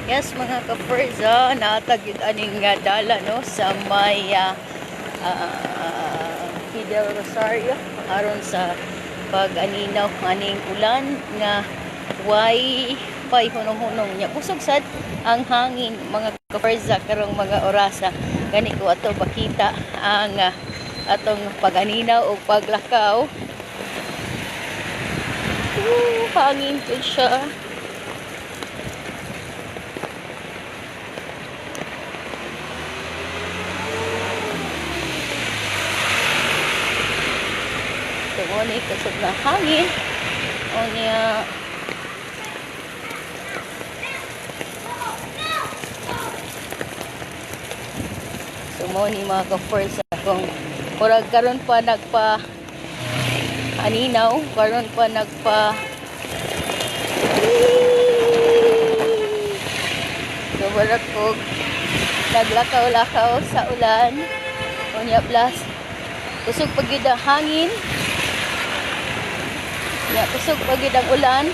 Yes, mga ka-Ferza, naa ta gyud aning nga dala, no, sa may Fidel Rosario aron sa pag-aninaw aning ulan nga way pay hunong-hunong niya. Kusog sad ang hangin, mga ka-Ferza, karong mga orasa. Gani ko ato makita ang atong pag-aninaw o paglakaw. Ooh, hangin jud siya. So, mo ni kusog na hangin. O niya, so mo ni, mga ka-first, akong murag karon pa nagpa aninaw, karon pa nagpa. So murag og naglakaw-lakaw sa ulan. Unya plus kusog pa gyud ang hangin. Nya kusog pa gyud ang ulan.